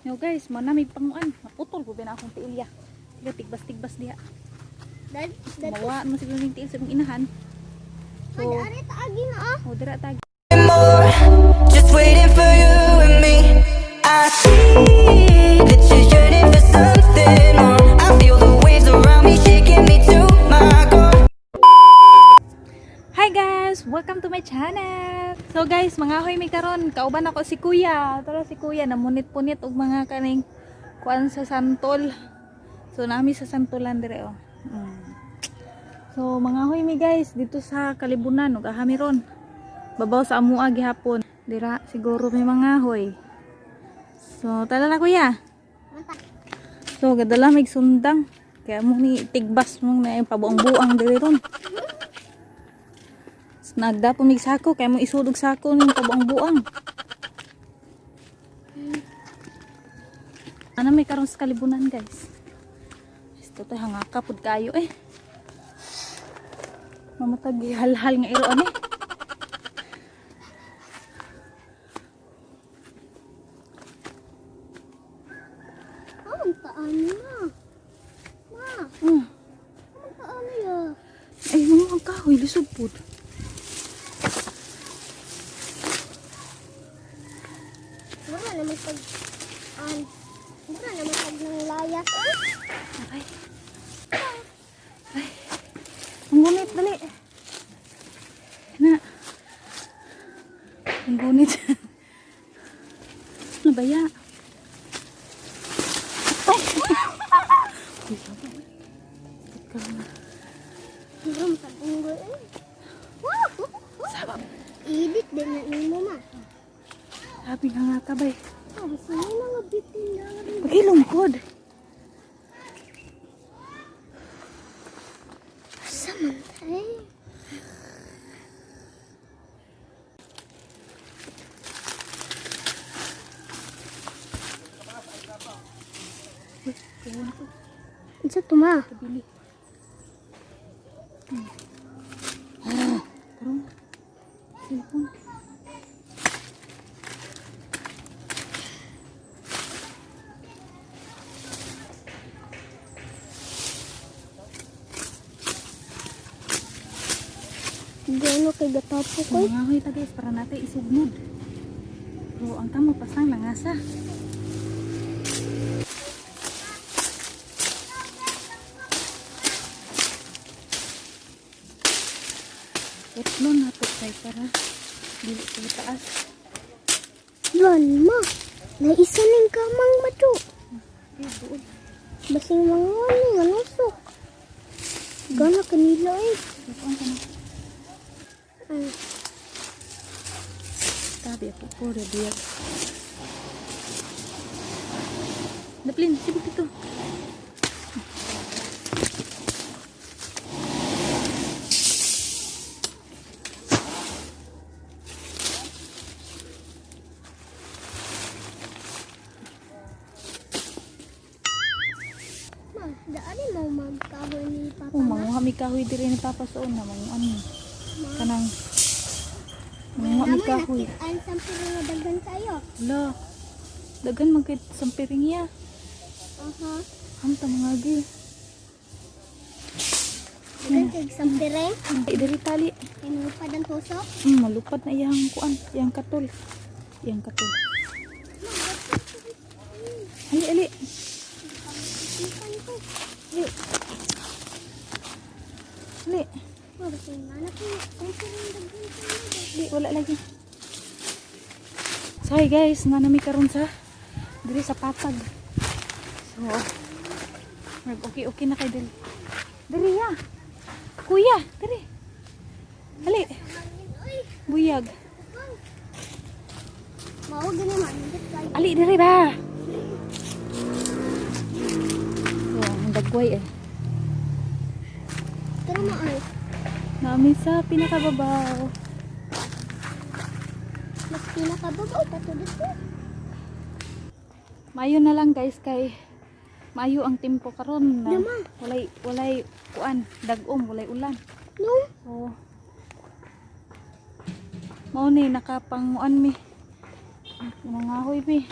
Yo guys, manamig panguan. Maputol ko ba na akong tiilya. Tiga tigbas-tigbas diha. Dad, dad. Mawa mo siguro yung tiil sa imong inahan. So, Ari taagi na ah. oh, dira tag. More, just waiting for you and me. I see that you're yearning for something more. I feel the waves around me shaking me to my core. Hi guys! Welcome to my channel! So guys, mga hoy mi karon, kauban ako si Kuya. Tara si Kuya namunit-punit og mga kaning kuan sa santol. So nami sa santolan dire oh. So mga hoy mi guys, dito sa Kalibunan ug aha mi ron. Babaw sa amua gihapon. Dira siguro may mga hoy. So tara na, Kuya. So gadala mig sundang. Kaya mo ni tigbas mong na yung pabuang-buang diri ron. Nagda po mig sako kaya mo isudog sako ning pabuang-buang. Ano may karon sa Kalibunan, guys. Ito tayo hangaka pud kayo eh. Mamatag halhal nga iro ani. Oh, ang taan na. Ma, ang taan ya. Ay, mga ang kahoy lisod pud. Mura naman pag an. Mura naman pag nang layas eh. Aray. Ay. Ang gunit, dali. Na. Ang gunit. Ano ba ya? Ay! Uy, sabi. Ikaw na. Mura man pag unggoy eh. Wow! Sabab. Edit din na nimo ma. Sabi nga nga kabay. Oh, basta may mga bitin na nga rin. Pagilungkod. Asa man tayo? Uy, kuha to. Unsa to ma? Kabili. Ah, tarong. Cellphone. Gano kay gatapo ko. Mga hoy ta guys, para natin isugnod. Pero ang kamo pasang langasa. Putlo na to kay para dili ko taas. Yan ma. Naisa ning kamang macho. Ay, buod. Basing mga ano nga nusok. Gana kanila eh. Kuan ka na. Ay, Tabi ako po, biyag. Daplin, sibuk dito. Ma, daan mo magkahoy ni Papa Oh, ma. manguha mi kahoy diri ni Papa sa una, manguha mi. Kanang manguha mi kahoy. Nakitaan sa nga daghan kayo. Ala. Daghan man kay sampiring ya. Aha. Hamta mga gi. Daghan kay sampireng. Ay diri tali. Kay malupad ang tusok. Malupad na iyang kuan, iyang katol. Iyang katol. Ali, ali. Ikan ko. Ali. Ali. Ma, basing anak ko. Sampiring daghan kayo. Di, wala lagi. So, hi guys, nanami karon sa diri sa patag. So, mag okay okay na kay diri. Diri ya. Kuya, diri. Ali, Uy, buyag. mao gani man. Nindot kayo. Ali diri ba? So, ang dagway eh. Tara ma ay. Nami sa pinakababaw. Mas pinakababaw pa to dito. Mayo na lang guys kay mayo ang tempo karon na Lama. walay walay kuan, dagom, walay ulan. No? So, mao ni nakapanguan mi. Nangahoy mi.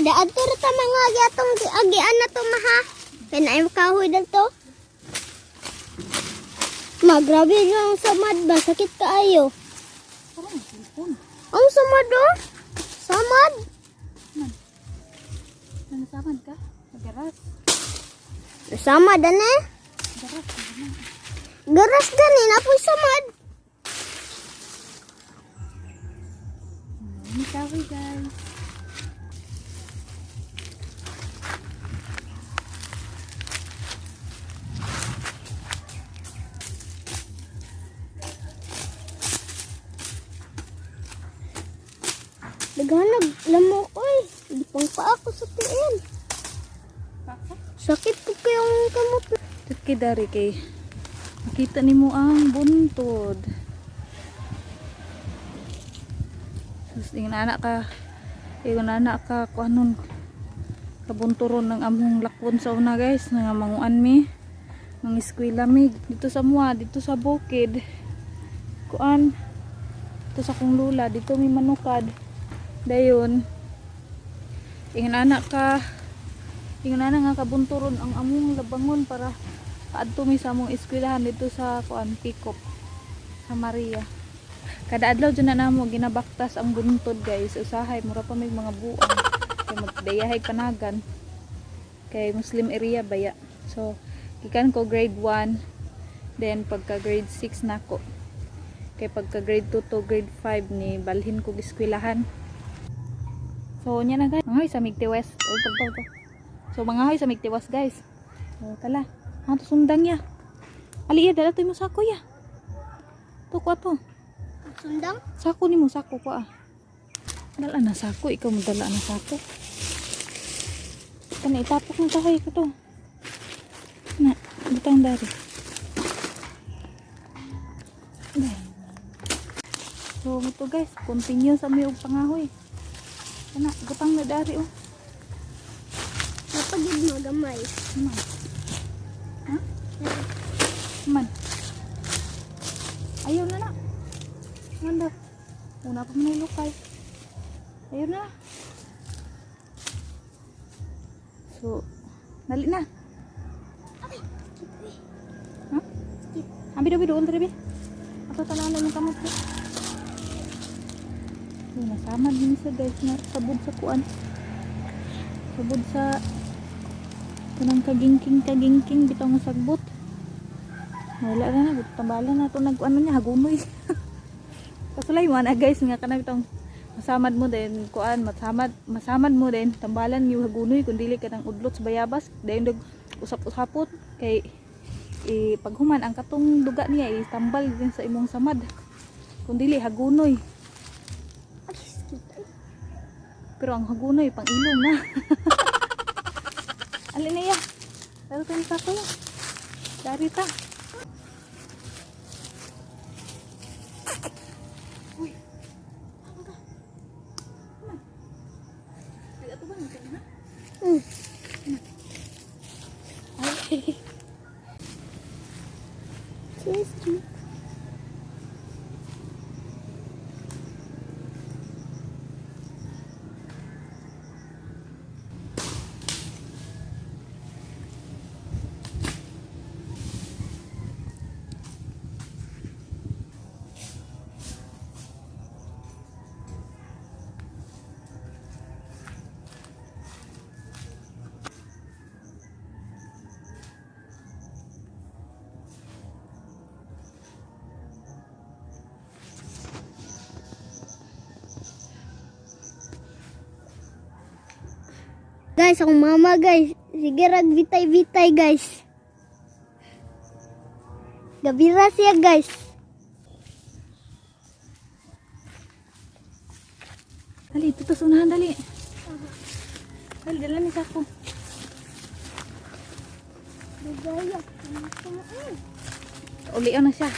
Mada adto ra ta mga atong agian na to, maha. Kay naay kahoy dito. Ma, grabe yung samad ba? Sakit kaayo. Parang cellphone. Ang samad oh. Samad. Nanasaman ka? Nagaras. Samad ane. Garas. Garas gani na po'y samad. May kahoy, guys. Naghanag lamok oy. Di pang pa ako sa tiil. Paka. Sakit ko kayong kamot. Kay dari kay makita nimo ang buntod. Sus, ingon anak ka kuanon kabunturon ng among lakwon sa una, guys, nga manguan mi mga eskwela mi dito sa mua, dito sa bukid, kuan dito sa kong lula, dito mi manukad. Dayon ingon anak ka, ingon ana nga kabunturon ang among labangon para paadto mi sa among eskwelahan dito sa kuan Pikop sa Maria. Kada adlaw dyan na namo ginabaktas ang buntod, guys. Usahay mura pa may mga buang kay magdayahay panagan kay Muslim area baya. So gikan ko grade 1, then pagka grade 6 nako. Kay pagka grade 2 to grade 5 ni balhin ko eskwelahan. So nya na, guys. Mga sa Migtiwes. Oh, to, to, to. So mga hoy sa Migtiwas, guys. So tala. Ang to sundang ya. Ali ya, dala to mo sako ya. To ko to. Sundang? Sako nimo, sako ko ah. Dala na sako, ikaw mo dala na sako. Kana itapok na kahoy ko to. Na, butang dari. Dai. So ito, guys, continue sa may og pangahoy. Kana, butang na dari oh. Napagid mo gamay. Man. Ha? Man. Ayaw na na. Man daw. Una pa man lukay. Ayaw na. So, dali na. Ay, sakit eh. Ha? Sakit. Ambi daw doon bi. Ato talaan ng kamot ko. So, nasama din siya, guys, na sabod sa kuan. Sabod sa kanang kagingking kagingking bitaw nga sagbot. Wala na na, tambala na to nag ano niya hagunoy. Kasulay mo na, guys, nga kanang bitong masamad mo din kuan, masamad masamad mo din tambalan yung hagunoy kun dili ka nang udlot sa bayabas dayon dag usap-usapot kay eh, paghuman ang katong duga niya itambal din sa imong samad kun dili hagunoy. Ay, sakit ay. Pero ang hagunoy pang ilong na. Alin na ya, pero tayo sa kuya dari ta. Uy, ano ka? Man. Ay, ato ba nito na? Ay. Cheers, cute. Guys, akong mama, guys. Sige rag bitay-bitay, guys. Gabira siya, guys. Dali, dito sa unahan, dali. Dali, dala ni sako. Bigaya. Ulion na siya.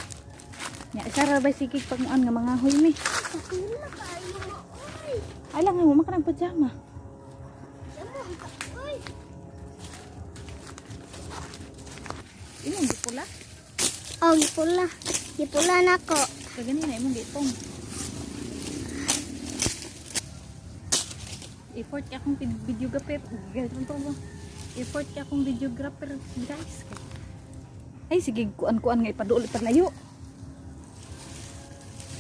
Nya, siya ra bay sige pagmuan nga mga huy mi. Sakila kayo. Oy. Ay lang mo man kanang pajama. Damo ka. Oy. Imong gipula. Oh, gipula. Gipula na ko. Kagani na imong gitong. Effort kay akong videographer. Ganito to. Effort kay akong videographer, guys. Ay, sige, kuan-kuan nga ipaduol ipalayo.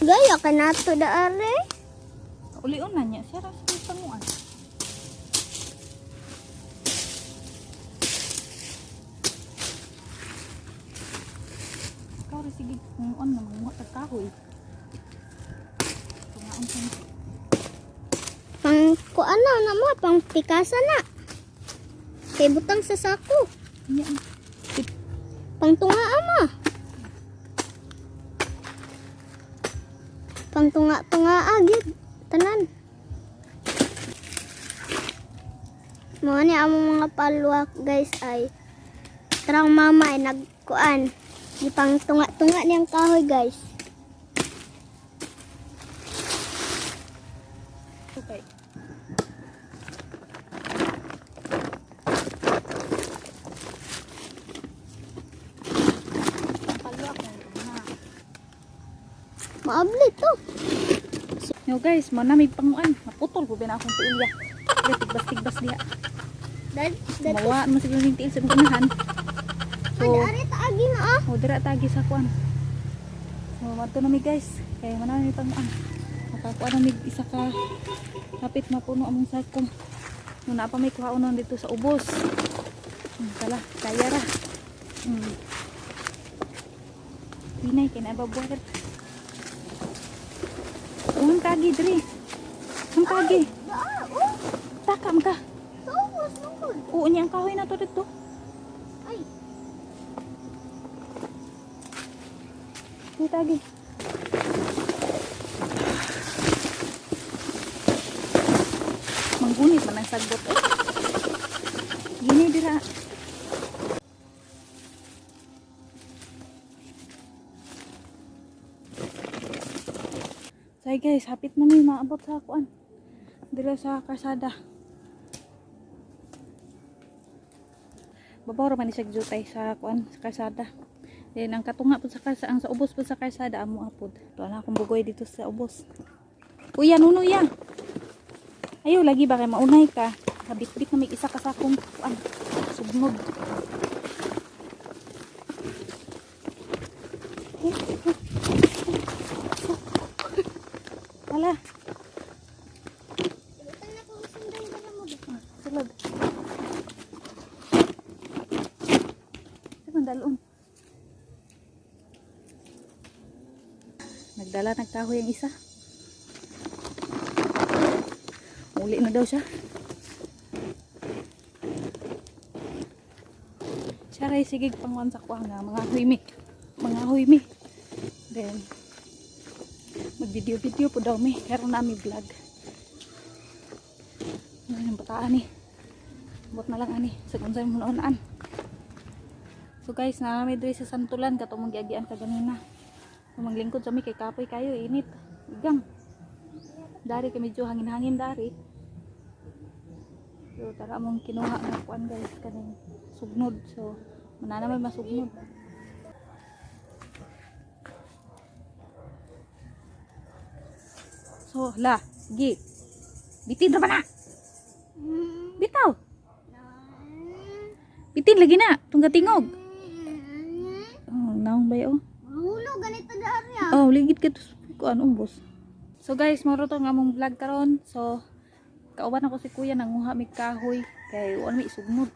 Gaya ka nato da are. Ulion na niya. Siya ra sa panguan. Ikaw ra sige panguan na manguha tag kahoy. Tungaon sa Pang kuan na na mo, pang pikasa na. Kay butang sa sako. niya. Pang tunga ama. Pang tunga-tunga agid. Tanan. Mga ni among mga palwak guys ay tarang mama ay nagkuan. Di pang tunga-tunga niyang kahoy guys. Okay. Palwa ko na. Maabli to. Yo guys, mo na may panguan. Maputol po ba na akong tiil ya. Tigbas-tigbas diha. Dad, dad. Mawa mo siguro yung tiil sa imong unahan. So, Ari taagi na ah. o dira tagi sa kuan. So, madto na mi guys. Kay man na mi panguan. Makakuha na mi isa ka kapit mapuno among sako. No na pa may kuhaon dito sa ubos. Kala, kaya ra. Hinay kay na babuhat. Ang kagi diri. Ang kagi. Daa, oh. Takam ka. Sa ubos lungkod. Oo niya ang kahoy na to dito. Ay, Di tagi. Manggunit man ang sagbot eh. Gini dira. So hey guys, hapit na mi maabot sa kuan. Dira sa karsada. Babaw ra man ni siya jutay sa kuan sa karsada. Then ang katunga pud sa karsa, ang sa ubos pud sa karsada amo apod. Tuwa na akong bugoy dito sa ubos. Kuya nuno ya. Ayo lagi ba kay maunay ka. Kabitbit na may isa ka sa akong kuan. Sugnod. Hala, butang na ko sundan ka mo. ah, sulod. Sa dalon. Nagdala nagkahoy ang isa. Uli na daw siya. Siya ray sige pangwan sa kuha nga mga huymi. Mga huymi. Then mag-video-video po daw mi. Karon na mi vlog. Ano yung bataan ni. Bot na lang ani sa unsay mo naunaan. So guys, na kami diri sa Santulan katong giagian ka ganina. Kung maglingkod sa mi kay kapoy kayo init. Igang. Dari kay medyo hangin-hangin dari. So tara among kinuha nga kuan guys kaning sugnod. So muna na may masugnod. So la, gi. Bitin ra ba na? Bitaw. Bitin lagi na, tungga tingog. Oh, naong ba oh? Mahulo ganito da ari ah. Oh, ligid ka to kuan umbos. So guys, moro to nga among vlog karon. So kauban ako si kuya nanguha mig kahoy kay uwan may sugnod.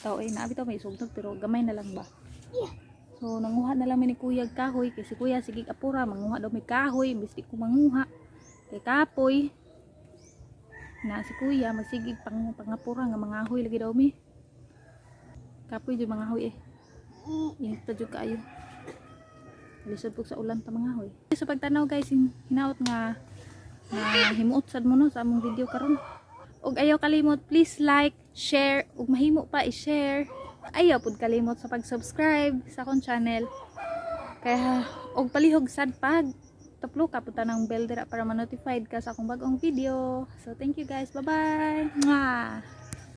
Tao ay naabi to may sugnod pero gamay na lang ba. Yeah. So nanguha na lang mi ni kuya og kahoy kay si kuya sige apura manguha daw mig kahoy imbis di ko manguha. Kay kapoy na si kuya magsigig pang pangapura nga mangahoy lagi daw mi. Kapoy jud mangahoy eh. Init pa jud kaayo. Lisod pug sa ulan ta mga hoy. Sa pagtanaw guys, hinaot nga nga himuot sad mo no sa among video karon. Ug ayaw kalimot, please like, share, ug mahimo pa i-share. Ayaw pud kalimot sa pag-subscribe sa akong channel. Kaya og palihog sad pag taplo ka punta ng bell dira para ma-notified ka sa akong bagong video. So thank you guys. Bye-bye. Mwah!